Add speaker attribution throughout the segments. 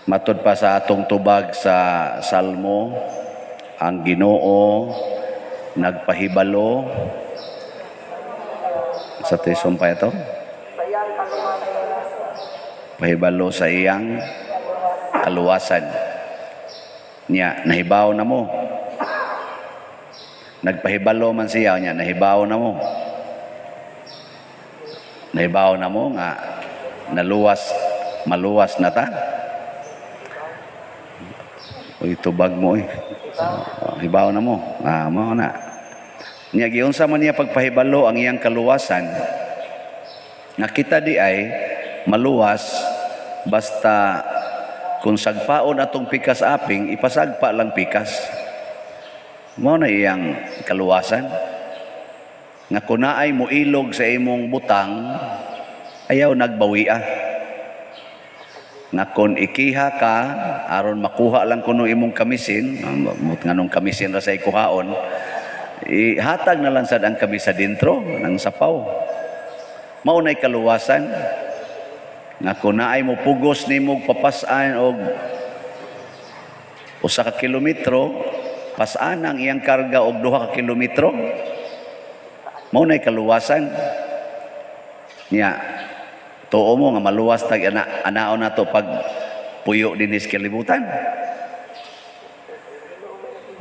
Speaker 1: Matud pa sa atong tubag sa Salmo, ang Ginoo nagpahibalo sa tisumpay ito, pahibalo sa iyang kaluwasan. Nya nahibaw na mo, nagpahibalo man siya. Nya nahibaw na mo, nahibaw na mo nga naluwas, maluwas na ta. Uy, tubag mo eh. Oh, hibaw na mo. Ah, mao na. Nya giunsa man niya pagpahibalo ang iyang kaluwasan, nga kita di ay maluwas basta kung sagpaon atong pikas aping, ipasagpa lang pikas. Mao na iyang kaluwasan. Nga kung naay moilog sa imong butang, ayaw nagbawia. Nga kung ikiha ka aron makuha lang kuno imong kamisin, mut nganong kamisin ra sa ikuhaon, ihatag na lang sad ang kamisa dintro ng sapaw. Mao nay kaluwasan. Nga kung naay mo pugos nimo papas-an og 1 ka kilometro, pas-an ang iyang karga og 2 ka kilometro. Mao nay kaluwasan. Nya tuo mo nga maluwas tag ana anaon nato pag puyo dinhi sa kalibutan?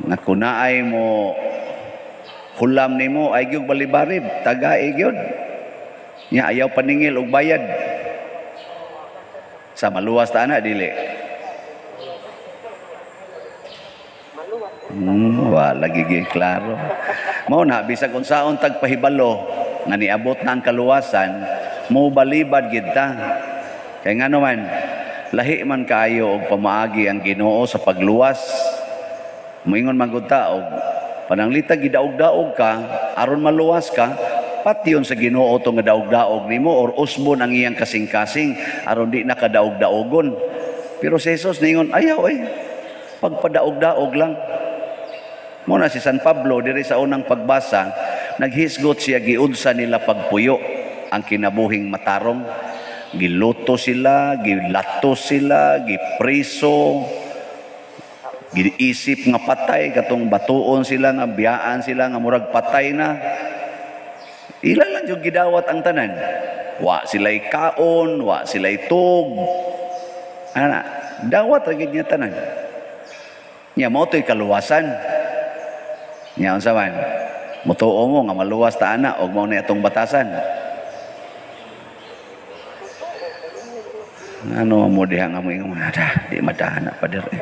Speaker 1: Nga kung naay mo hulam nimo, ay gyud balibarib, tagai gyud. Nya ayaw paningil og bayad. Sa maluwas ta ana, dili? Wa lagi gyud klaro. Mao na bisag unsaon tag pahibalo nga niabot na ang kaluwasan, mo balibad gid ta. Kay ngano man, lahi man kaayo og pamaagi ang Ginoo sa pagluwas. Moingon man gud ta og pananglita gidaog-daog ka aron maluwas ka, patyon sa Ginoo to nga daog-daog nimo or usbon ang iyang kasing-kasing aron di na kadaog-daogon. Pero si Jesus ningon, ayaw eh, pagpadaog-daog lang. Mao na si San Pablo diri sa unang pagbasa, naghisgot siya giunsa nila pagpuyo ang kinabuhing matarong. Giluto sila, gilato sila, gipriso, giisip nga patay, katong batuon sila nga biyaan sila nga murag patay na. Ila lang yung gidawat ang tanan. Wa sila'y kaon, wa sila'y tug. Ana, dawat ra gid niya tanan. Nya mao to'y kaluwasan. Nya unsa man? Mutuo mo nga maluwas ta ana og mao ni atong batasan? Ano mo diha nga mo ingon, ada, di madana pa dir eh.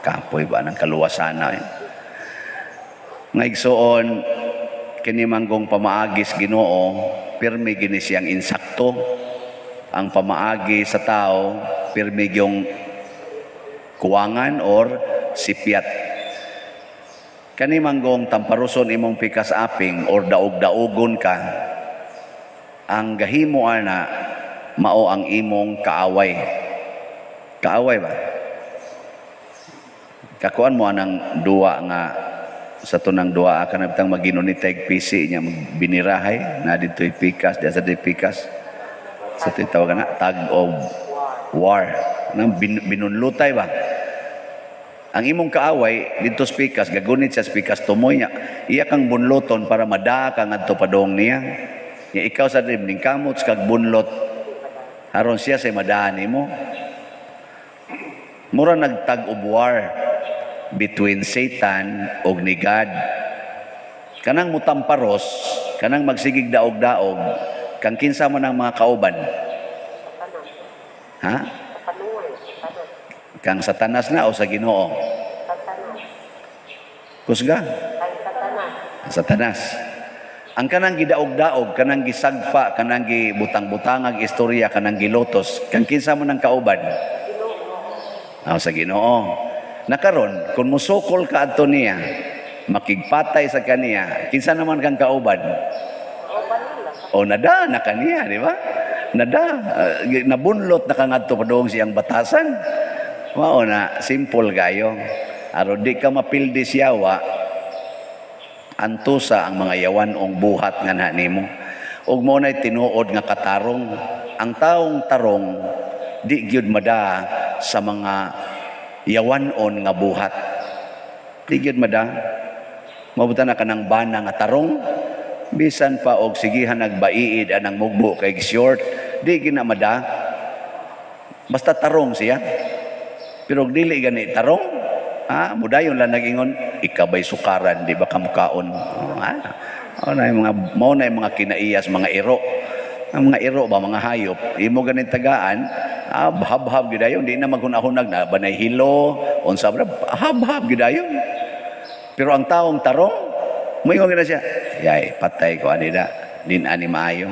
Speaker 1: Kapoy ba ng kaluwasan na eh. Nga igsuon, kini manggong pamaagis Ginoo, pirmi gini siyang insakto. Ang pamaagi sa tao, pirmi yung kuwangan or sipyat. Kani manggong tamparuson imong pikas aping or daog-daogon ka, ang gahimo ana mao ang imong kaaway. Kaaway ba? Kakuan mo anang duwa nga sa tunang duwa ka na bitang maginunitay PC niya magbinirahay na dito'y pikas, di sa dito'y pikas. Sa ito'y tawagan na tag of war. Nang binunlutay ba? Ang imong kaaway dito sa pikas, gagunit sa pikas tumoy niya. Iya kang bunloton para madaa ka ngadto padong niya. Nya ikaw sa dim ning kamot kag bunlot aron siya say madaan nimo. Mura nagtag of war between Satan og ni God. Kanang mutamparos, kanang magsigig daog-daog, kang kinsa man ang mga kauban? Ha? Kang Satanas na o sa Ginoo? Kusga? Satanas. Ang kanang gidaog-daog, kanang gisagpa, kanang gibutang-butangag istorya, kanang gilotos, kang kinsa man ang kauban? O sa Ginoo. Nakaron, kung musukol ka adto niya, makigpatay sa kaniya, kinsa naman kang kauban? O nada na kaniya, di ba? Nada, nabunlot na kang adto padung siyang batasan. Mao na, simple kayo. Aron di ka mapildi siyawa, antusa ang mga yawan-ong buhat nga na nimo. Ug mo na'y tinuod nga katarong. Ang taong tarong, di gyud mada sa mga yawanon nga buhat. Di gyud mada. Mabuta na kanang bana nga tarong, bisan pa og sigihan nagbaiid anang mugbo kay short, di gina mada. Basta tarong siya. Pero og dili gani tarong, mudayon lang nagingon, "Ikabay sukaran, di ba kamukaon?" Ah, mao na yung mga mao na yung mga kinaiyas, mga iro. Ang mga iro ba, mga hayop, imo ganin tagaan, habhab gyud dayon, di na maghunahunag na banay hilo, unsa ba, habhab gyud dayon. Pero ang taong tarong, moingon gyud na siya, "Yay, patay ko ani da, din ani maayo."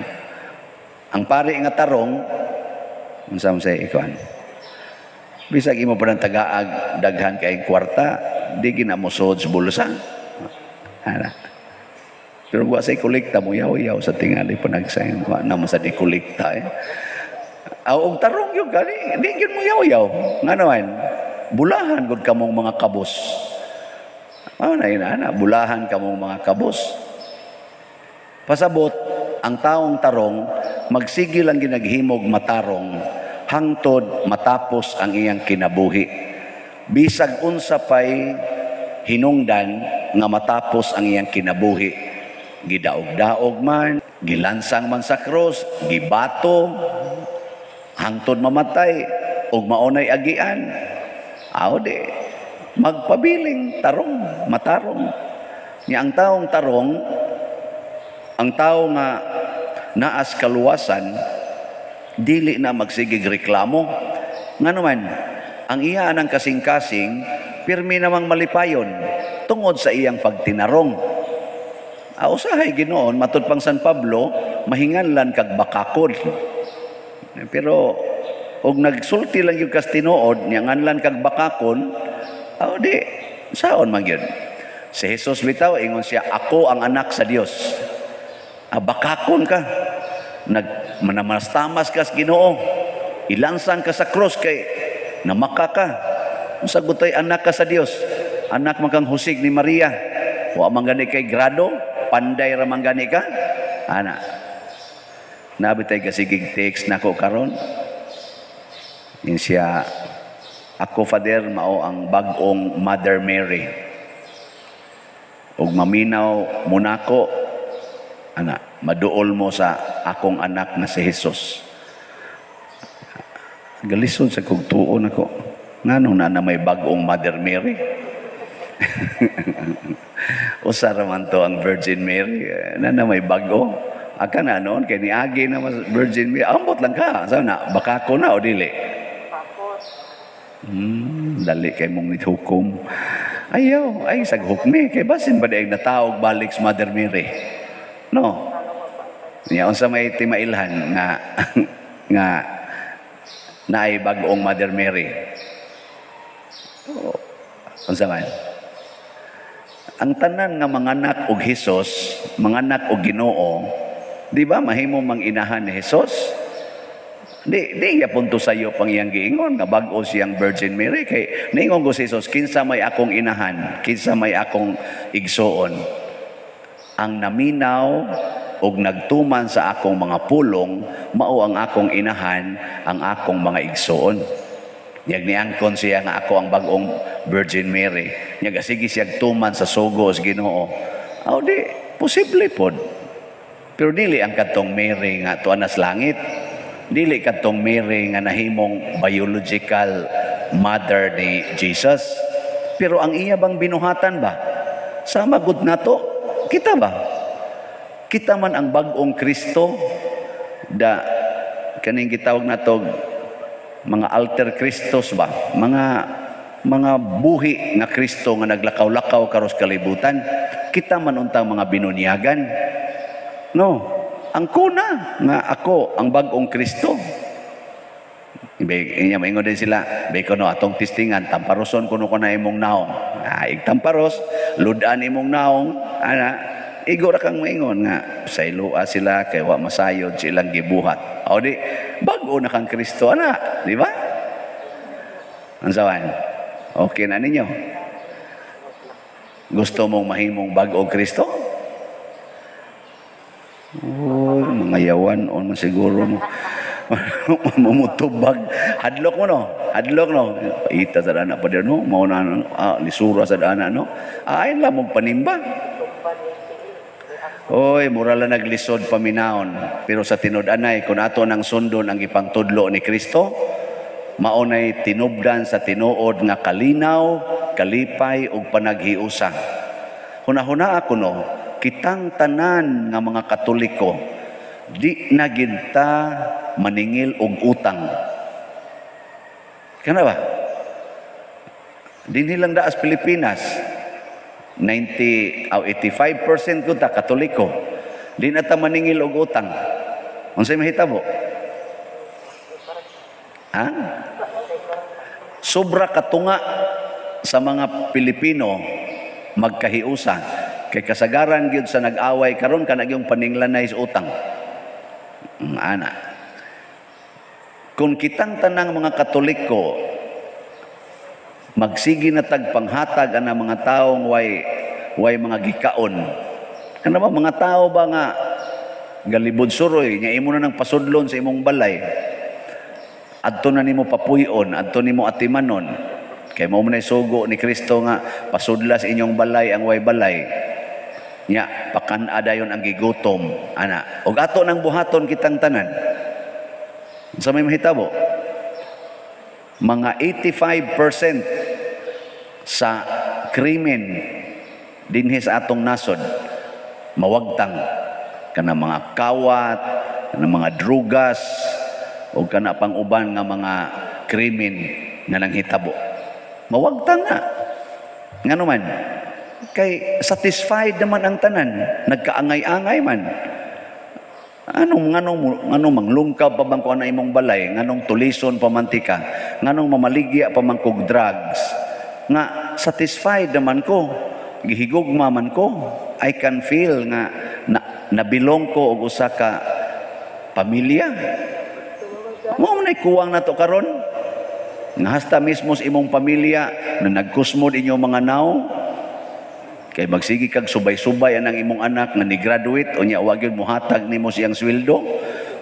Speaker 1: Ang pari nga tarong, unsa man say ikuan? Bisag imo pa ng tagaag daghan kay kwarta, di gina mo sud sa bulsa. Ana. Pero wa say kolekta mo yaw-yaw sa tingali panagsay. Wa na mo sa di kolekta eh. Aw, og tarong yun gani, di gyud mo yaw-yaw. Ngano man? Bulahan gud kamong mga kabos. Mao na yun, ana, bulahan kamong mga kabos. Pasabot, ang taong tarong, magsige lang ginaghimog matarong, hangtod matapos ang iyang kinabuhi. Bisag unsa pay hinungdan nga matapos ang iyang kinabuhi. Gidaog-daog man, gilansang man sa krus, gibato, hangtod mamatay, ug maunay agian. Aw di, magpabiling tarong, matarong. Nya ang taong tarong, ang tao nga naas kaluwasan, dili na magsigig reklamo. Nga naman, ang iya ng kasing-kasing, pirmi namang malipayon, tungod sa iyang pagtinarong. Usahay Ginoon, matud pang San Pablo, mahinganlan kag bakakon. Pero og nagsulti lang yung kas tinuod, niya nganlan kag bakakon, aw di, saon man gyud. Si Jesus bitaw, ingon siya, "Ako ang anak sa Dios." Ah, bakakon ka. Nag manamastamas ka sa Ginoo. Ilansang ka sa cross kay namaka ka. Unsa gutay anak ka sa Dios? Anak man kang husig ni Maria. Wa man gani kay grado, panday ra man gani ka. Ana. Nabi tay kasigig text nako karon. Yun siya, "Ako, Father, mao ang bag-ong Mother Mary. Ug maminaw mo nako, ana, maduol mo sa akong anak na si Jesus." Galisod sa kog tuon ako. Ngano na na may bag-ong Mother Mary? Usa ra man to ang Virgin Mary. Na na may bago. Aka na noon kay niagi na mas Virgin Mary. Ambot lang ka. Sa na baka ko na o dili? Dali kay mong nithukom. Ayaw, ay sag hukmi kay basin ba diay natawag balik sa Mother Mary? No. Niya unsa may timailhan nga nga naay bag-ong Mother Mary? Oh, unsa man? Ang tanan nga manganak og Hesus, manganak og Ginoo, di ba mahimo mang inahan ni Hesus? Di di yapon to sayo pang iyang giingon nga bag-o siyang Virgin Mary kay niingon ko si Jesus, "Kinsa may akong inahan, kinsa may akong igsuon?" Ang naminaw og nagtuman sa akong mga pulong, mao ang akong inahan, ang akong mga igsuon. Yag niangkon siya nga ako ang bag-ong Virgin Mary. Nya sige siya tuman sa sugo sa Ginoo. Aw di, posible pod. Pero dili ang kadtong Mary nga tuan sa langit. Dili kadtong Mary nga nahimong biological mother ni Jesus. Pero ang iya bang binuhatan ba? Sama gud nato, kita ba? Kita man ang bag-ong Kristo da kaning gitawag nato mga alter Christos ba? Mga buhi nga Kristo nga naglakaw-lakaw karos kalibutan. Kita man untang mga binunyagan. No, ang kuna nga ako ang bag-ong Kristo. Inya maingon din sila, "Bay kuno atong testingan, tamparoson kuno ko na imong naong." Ah, igtamparos, ludan imong naong, ana, igo ra kang maingon nga saylua sila kay wa masayod silang gibuhat. O di, bag-o na kang Kristo, ana, di ba? Unsawan? Okay na ninyo? Gusto mong mahimong bag-ong Kristo? Oh, mga yawan on man siguro mo. Mumutubag. Hadlok mo no. Hadlok, no? Paita sa dana pa no? Mao na, lisura sa dana, no? Ay lang mong panimba. Oy, mura lang naglisod paminawon. Pero sa tinud-anay, kung ato nang sundon ang gipangtudlo ni Kristo, maunay tinubdan sa tinuod nga kalinaw, kalipay ug panaghiusa. Hunahuna ako, no, kitang tanan nga mga Katoliko, di na ginta maningil og utang. Kana ba? Dinhi lang daas Pilipinas, 90 o 85% ko ta Katoliko. Di na ta maningil og utang. Unsay mahitabo? Ha? Sobra katunga sa mga Pilipino magkahiusa kay kasagaran gyud sa nag-away karon kana gyung paninglanay sa utang. Ana. Kung kitang tanang mga Katoliko magsige na tag panghatag ana mga taong way mga gikaon. Kana ba mga tao ba nga galibod suroy nya imo na nang pasudlon sa imong balay? Adto na nimo papuy-on, adto nimo atimanon. Kay mao man sugo ni Kristo nga pasudla sa inyong balay ang way balay. Nya pakan-a dayon ang gigutom ana. Og ato nang buhaton kitang tanan. Sa may mahitabo? Mga 85% sa krimen dinhi sa atong nasod mawagtang, kana mga kawat, kana mga drugas o kana pang uban nga mga krimen nga nanghitabo. Mawagtang na. Ngano man? Kay satisfied naman ang tanan, nagkaangay-angay man. Anong nganong nganong manglungkab pa bang kuan na imong balay, nganong tulison pa man tika, nganong mamaligya pa man kog drugs? Nga satisfied naman ko, gihigugma man ko. I can feel nga na, nabilong ko og usa ka pamilya. Mao man ay kuwang nato karon. Nga hasta mismo sa imong pamilya na nagkusmod inyong mga naw, kay magsige kag subay-subay anang imong anak nga ni-graduate, unya wa gyud mohatag nimo siyang sweldo,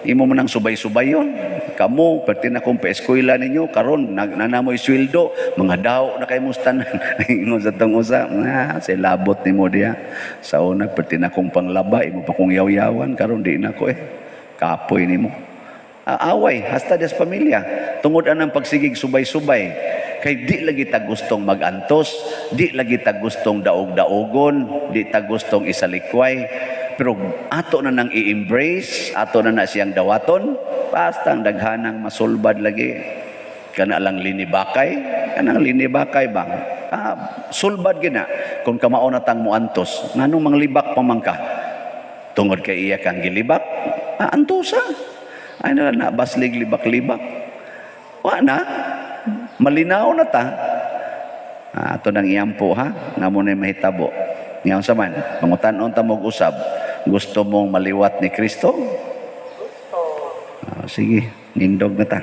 Speaker 1: imo man ang subay-subayon. Kamo perti na kong paeskwela ninyo, karon nanamoy sweldo, mga daw na kay tanan. Ingon sa tong usa nga say labot nimo diha. Sa una perti na kong panglaba, imo pa kong yaw-yawan, karon di na ko eh. Kapoy nimo. Away hasta des pamilya tungod anang pagsigig subay-subay, kay di lagi ta gustong magantos, di lagi ta gustong daog-daogon, di ta gustong isalikway. Pero ato na nang i-embrace, ato na na siyang dawaton, basta ang daghanang masulbad lagi. Kana lang linibakay, kanang linibakay ba? Sulbad gina kung kamao na tang muantos. Nganong manglibak pa man ka? Tungod kay iya kang gilibak, antosa. Ay na na baslig libak-libak. Wa na. Malinaw na ta. Ato nang iyampo ha, nga mo na mahitabo. Ngayon sa man, pangutan-on ta mo usab. Gusto mong maliwat ni Kristo?
Speaker 2: Gusto.
Speaker 1: Sige, nindog na ta.